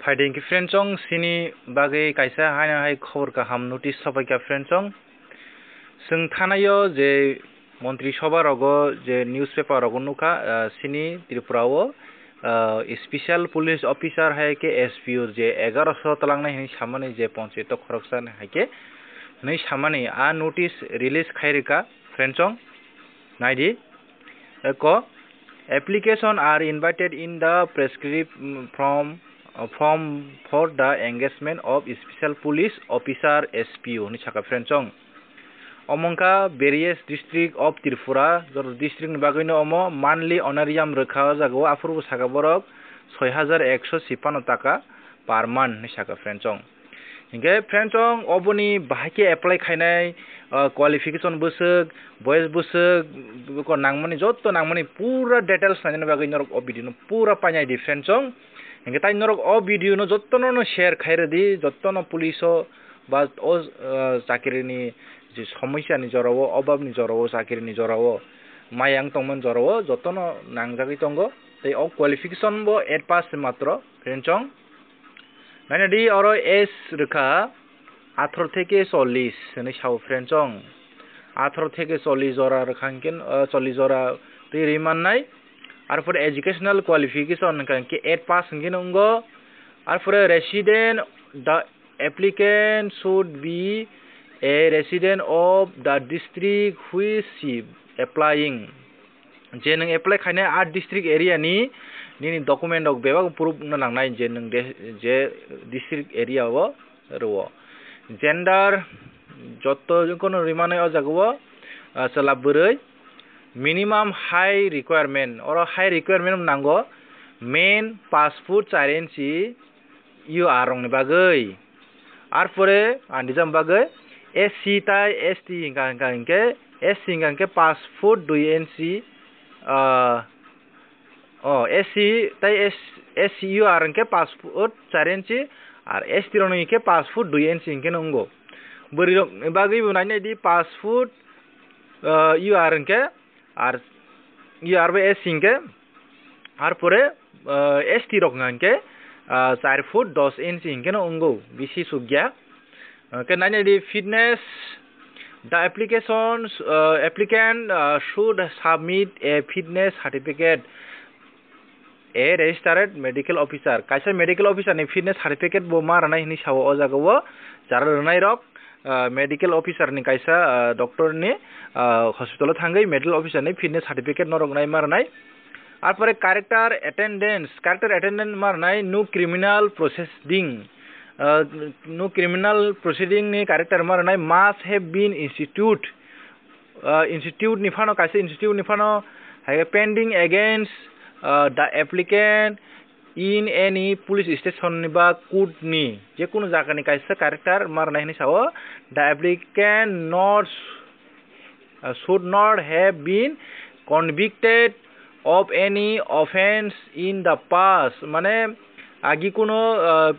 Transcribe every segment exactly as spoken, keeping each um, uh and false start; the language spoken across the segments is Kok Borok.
Phaidi hwnkhe friend chong, chini bagwi kaisa haino hai khobor kaham notice sopaikha friend chong. Chwng thanaio je Montri Sabha rogo je newspaper rogo nukha, ah, chini Tripura o, ah, special police officer hai khe S P O je egaroso twlangnai hinwi samani je ponchayat o khoroksa hai khe hinwi samani a notice release khai rwkha friend chong. Naidi. Eko, application are invited in the prescript, mm, from, uh, form for the engagement of special police officer, S P O hinwi sakha friend chong. Omo wngkha various district of Tripura, joto district ni bagwi no omo monthly honorarium rwkha o jaga o, aphuru bo sakha borok soi hajar ekso chipano taka per month hinwi sakha friend chong. Hinkhe friend chong, oboni bahai khe apply khainai, ah, qualification bwswk, boyes bwswk, bwkha nangmani, joto nangmani pura details nainani bagwi norok o video no pura painai di friend chong. Hinkhe tai norok o video no jotono no share khai rwdi, jotono police o ba o, ah, chakiri ni je somosya ni jora o, obab ni jora o, chakiri ni jora o, maya wng tongmani jora o, jotono nangjagwi tongo. Tei o qualification bo eight pass matro friend chong. Naina di oro age rwkha atharo theke chollish hinwi sao friend chong. Atharo theke chollish jora rwkha hinkhe, ah, chollish jora twi rwi mannai. Arpore educational qualification hwnkha hinkhe eight pass hinkhe no wngo. Arpore resident, the applicant should be a resident of the district which she applying. Je nwng apply khainai a district area ni nini document rok bebak proof wngna nangnai je nwng de-, je district area o rwo. Gender joto jono rwimani o jaga o, ah, chwla bwrwi. Minimum height requirement, oro height requirement nango men paanch foot char inchi U R rokni bagwi. Arpore andijam bagwi S C tai S T hingka hingka hinkhe, S C hingka hinkhe paanch foot dui inchi, ah, o S C tai S-, S C U R hinkhe paanch foot char inchi, ar S T rokni hinkhe paanch foot dui inchi hinkhe no wngo. Bwrwi rokni bagwi bo nainai di paanch foot, ah, U R hinkhe, ar U R bai S C hinkhe, arpore, ah, S T rok wngkha hinkhe, ah, char foot dos inchi hinkhe no wngo, bisi sukya. Ah, khe nainai di fitness, the applications, ah, applicant, ah, should submit a fitness certificate, a registered medical officer. Kaisa medical officer ni fitness certificate bo ma rwnai hinwi sao o jaga o, chara rwnai rok, ah, medical officer ni kaisa, ah, doctor ni, ah, hospital o thangwi medical officer ni fitness certificate norok nai ma rwnai. Arpore character attendance, character attendance ma rwnai, no criminal proceeding, ah, no criminal proceeding ni character ma rwnai, must have been institute, ah, institute ni phano, kaisa institute ni phano, hai pending against, ah, the applicant in any police station ni ba court ni, je kunu jaga ni kaisa character ma rwnai hinwi sao, the applicant not, uh, should not have been convicted of any offence in the past, mane agi kuno, uh,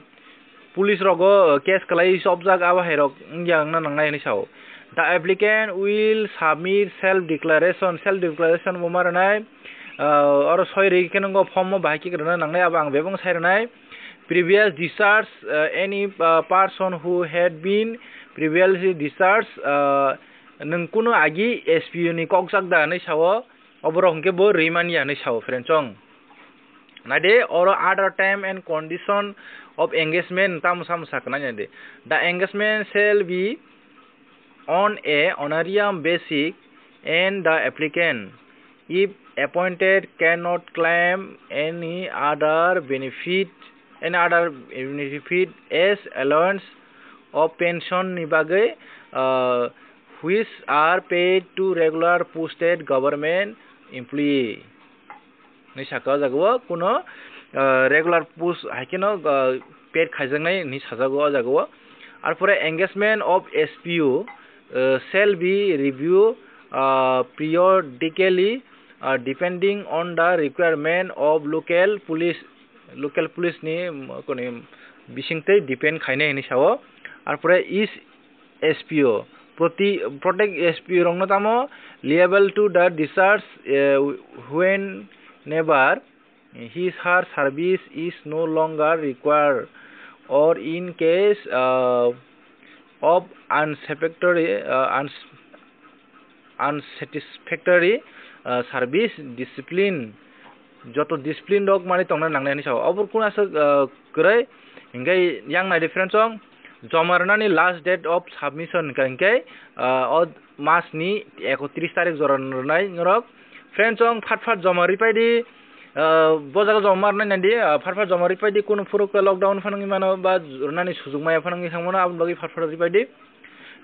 police rogo, uh, case kwlai chopjak abo hai rok wngya wngna nangnai hinwi sao. The applicant will submit self declaration, self declaration bo ma rwnai, uh, oro soi rwi khe nwngo form o bahai khe rwna nangnai, abo ang bebak sai rwnai. Previous discharge, uh, any, uh, person who had been previously discharged, uh, nwng kunu agi S P O ni kok jak da hinwi sao, oborok hwnkhe bo rwi man ya hinwi sao friend chong. Naidi oro other term and condition of engagement tamo samo saknai naidi. The engagement shall be on a honorarium basis and the applicant, if appointed, cannot claim any other benefit, any other benefit as allowance of pension ni bagwi, uh, which are paid to regular posted government employee. Hinwi sakha o jaga o kuno, uh, regular post hai kheno, uh, paid khaijaknai hinwi sajago o jaga o. Arpore engagement of S P O, uh, shall be review, uh, periodically, uh, depending on the requirement of local police, local police ni, um, koni bisingtwi depend khainai hinwi sao. Arpore each S P O, proti-, protect S P O rokno tamo liable to the discharge, eh, whenever his her service is no longer required, or in case uh, of unsatisfactory uh, uns- unsatisfactory uh, service discipline, joto discipline rok mani tongna nangnai hinwi sao. Obor kun asa uh, kwrwi hinkhe yang nai difference ong joma rwnani last date of submission hinkhe uh, o mas ni ekotris tarik jora rwnai norok. Friends ong phat phat joma ripai di. Uh, bo jaga joma rwnai nai di uh, phat phat joma ripai di, kunu phuru khe lockdown phano wngwi mano ba rwnani sujuk maya phano wngwi thang mano, aboni bagwi phat phat ripai di.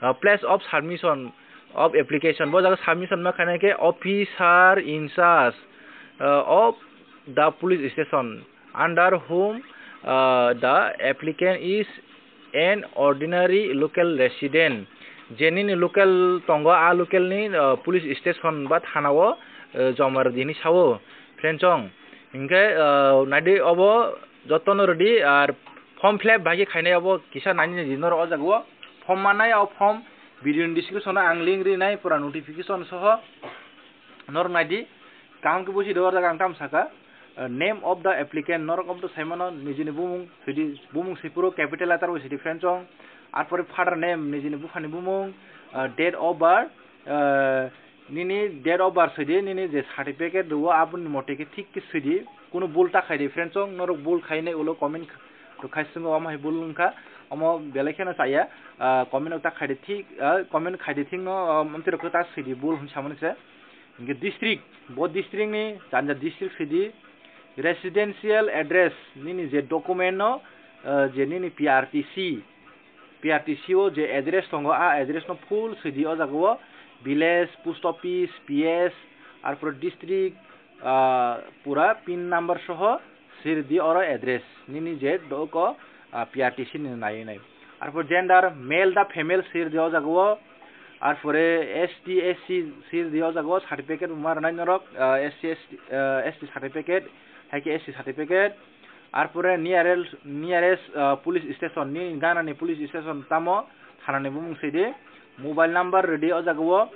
Uh, place of submission of application, bo jaga submission ma khainai khe officer in charge uh, of the police station under whom uh, the applicant is an ordinary local resident, je nini local tongo, a local ni uh, police station ba thana o uh, joma rwdi hinwi sao. Friends ong hinkhe uh, naidi obo jotono rwdi, ar form fill up bai khe khainai obo kisa nani nai di norok o jaga o form mannai, o form video ni description o ang link rinai, pura notification soho norok nai di. Kaham khe busi do, o jaga ang tamo saka uh, name of the applicant, norok obo to sai mano nijini bumung sidi, bumung sipuro capital letter bai sidi friends ong, arpore father name nijini buphani bumung, uh, date of birth, uh, nini date of birth sidi, nini je certificate rwo aboni mote khe thik khe sidi, kuno bul ta khaidi friends ong, norok bul khainai ulo comment rwkhai swngo, omo hai bul wngkha, omo belai kheno chaya, ah, comment rok ta khaidi thik, ah, comment khaidi thik no, ah, amtwi rok ta sidi bul hwn samani se. Hinkhe district, bo district ni janja district sidi, residential address nini je document no, ah, je nini P R T C, P R T C o je address tongo, a address no full sidi o jaga o, village, post office, P S, arpore district, ah, pura pin number soho sirdi oro address nini je doko, ah, P R T C ni nai nai. Arpore gender, male da female sirdi o jaga o, arpore S T, S C sirdi o jaga o, certificate ma rwnai norok, ah, S C, S T, ah, S T certificate, hai khe S C certificate, arpore nearest, nearest, ah, police station, nini gana ni police station tamo, thana ni bumung sidi, mobile number rwdi o jaga o,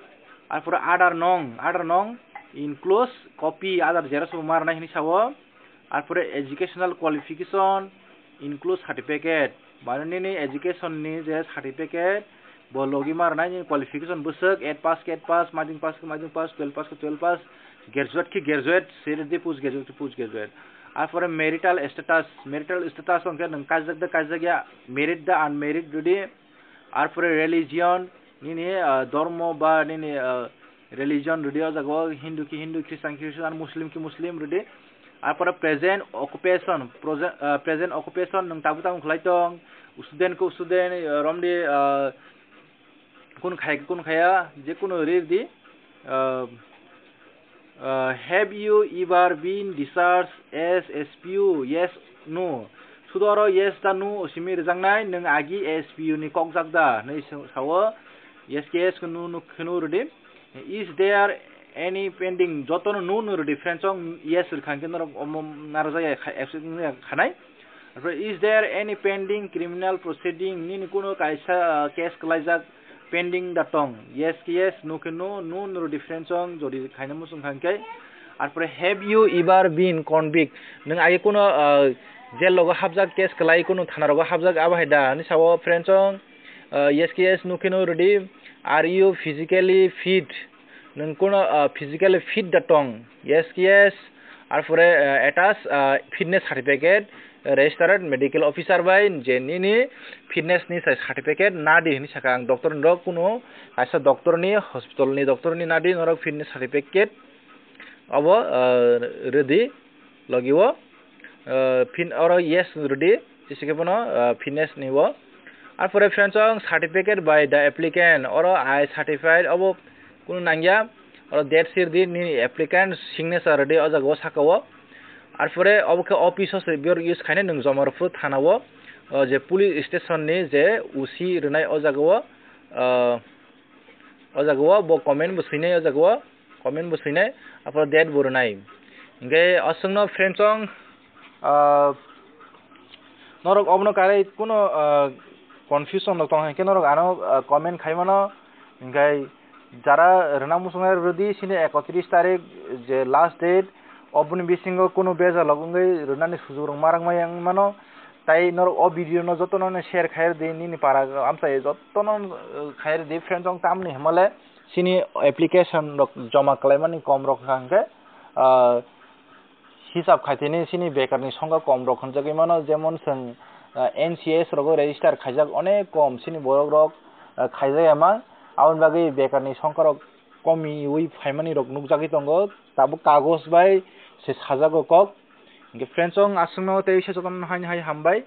arpore Aadhaar nong, Aadhaar nong, enclosed copy, Aadhaar xerox bo ma rwnai hinwi sao, arpore educational qualification, enclosed certificate, mane nini education ni je certificate, bo logi ma rwnai nini qualification bwswk, eight pass, eight pass, madhyamik pass khe madhyamik pass, twelve pass khe twelve pass, graduate khe graduate, sirdi post graduate khe post graduate. Arpore marital status, marital status hwnkhe nwng kaijak da kaijak ya, married da unmarried rwdi. Arpore religion, nini, ah, dhormo ba nini, ah, religion rwdi o jaga o, Hindu khe Hindu, Christian khe Christian, Muslim khe Muslim rwdi. Arpore present occupation, proje-, ah, present occupation nwng tabuk tabuk khlai tong, student khe student, ah, romdi, ah, kun khai kun khaya, je kunu rwdi, ah, ah, have you ever been discharged as S P U? Yes, no. Sudo oro yes da no o simi rwjaknai, nwng agi S P U ni kokjak da hinwi sao. Yes khe yes, khe no, no khe no rwdi. Is there any pending? Jotono no no rwdi, friends ong, yes rwkha hwnkhe norok omo narwkjak ya kha-, accept wngya khanai. Arpore, is there any pending criminal proceeding? Nini kuno kaisa, ah, case kwlaijak pending da tong? Yes khe yes, no khe no, no no rwdi, friends ong, jodi khaina muchung kha hwnkhe. Arpore, have you ever been convict? Nwng agi kuno, ah, jail logo hapjak, case kwlai kuno thana rogo hapjak, abo hai da hinwi sao, friends ong. Ah, yes khe yes, no khe no rwdi. Are you physically fit? Nwng kuno, ah, physically fit da tong? Yes khe yes. Arpore, ah, attach, ah, fitness certificate, registered medical officer bai je nini fitness ni sai certificate nadi hinwi saka ang doctor ni rok, kuno kaisa doctor ni, hospital ni doctor ni nadi norok fitness certificate obo, ah, rwdi. Logi o, ah, phin oro yes rwdi, jese khe bono, ah, fitness ni o. Arpore friends, ang certificate by the applicant, oro I certified obo kunu nangya, oro date sirdi, nini applicant signature rwdi o jaga o saka o. Arpore obo khe office o se biyor use khainai, nwng joma rwphuru thana o, o je police station ni je O C rwnai o jaga o, ah, o jaga o bo comment bo swinai o jaga o. Comment bo swinai, aphuru date bo rwnai. Hinkhe aswkno friends ong, ah, norok obono karai kuno, ah, confusion rok tong hinkhe norok ano, ah, comment khai mano. Hinkhe jara rwna muchungnai rwdi, sini ekotris tarik je last date, Oboni bisingo kunu bejalok wngwi rwnani sujukrok ma rwngmaya wngmano. Tai norok o video no jotono no share khai rwdi, nini para amchai jotono, eh, khai rwdi. Friends, chwng tamni hwnmale chini application rok joma khlaimani kom rok hwnkhe, ah, hisab khaitini chini bekarni songkha kom rok hwnjagwi mano, jemon chwng, ah, N C S rogo register khaijak onek kom chini borok rok, ah, khaijak emang. Aboni bagwi bekarni songkha rok komiwi phaimani rok nukjagwi tongo, tabuk kagoj bai se sajago kok. Hwnkhe friends, chwng aswkno tei se jotono haini hai hambai.